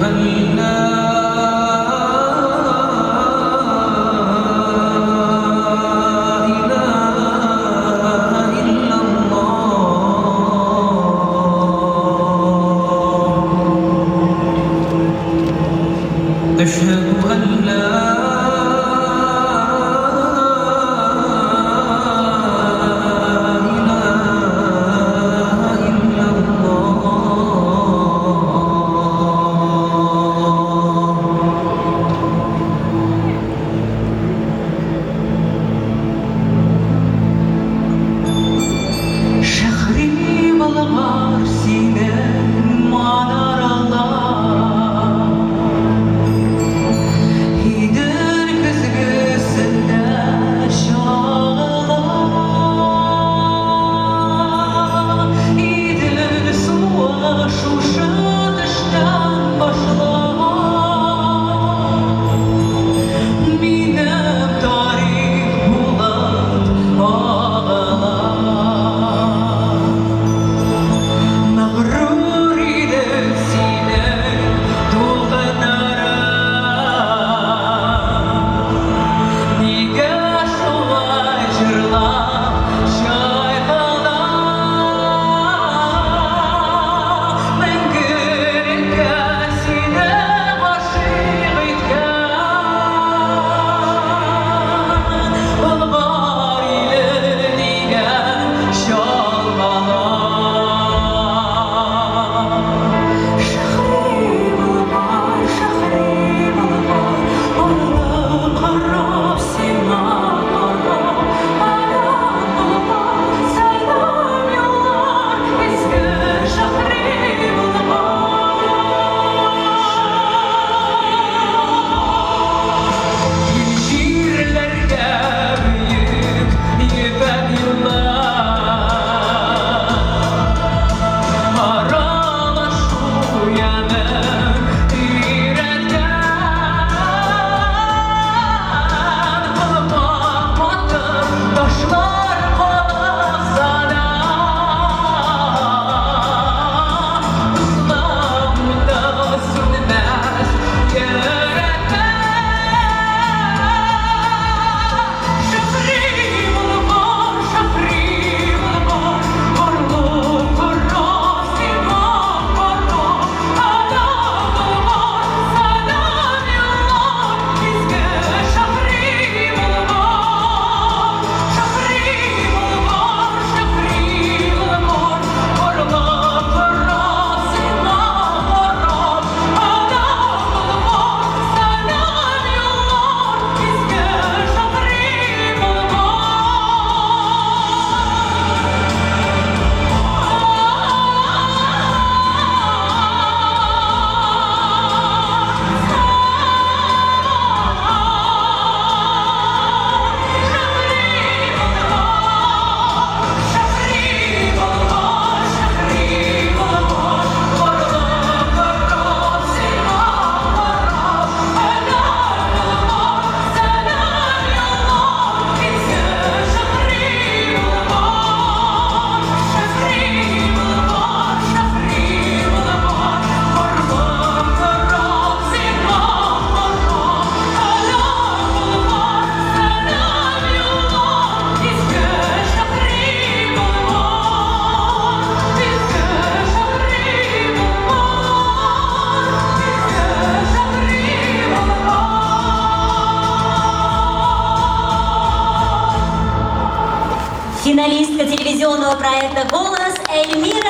أن لا إله إلا الله. أشهد أن لا إله إلا الله. Шәһри Болгар синең манаралар, Идел көзгесендә чагыла. Идел суы шушы төштән башлана. Минем тарих булып агыла. Мәгърур идел синең дулкыннарың, Нигә шулай җырлап чайкала? Мәңгелеккә сине гашыйк иткән Болгар иле дигән чалкала. Шәһри Болгар, шәһри Болгар, Арлы карап сиңа карап, Аран Болгар, сәлам юллар, изге шәһри Болгар. Җирләргә бөек ефәк юллар, Аралашу ямен өйрәткән. Колпак батыр ташлар калыкса да, Ислам уты сүнмәс йөрәктә. Шәһри Болгар, шәһри Болгар, Арлы кара сиңа карап, Ана Болгар, сәлам юллар, изге шәһри Болгар. Шәһри Болгар, шәһри Болгар, Арлы кара сиңа карап, Ана Болгар, сәлам юллар, изге шәһри Болгар. Финалистка телевизионного проекта «Голос» Эльмира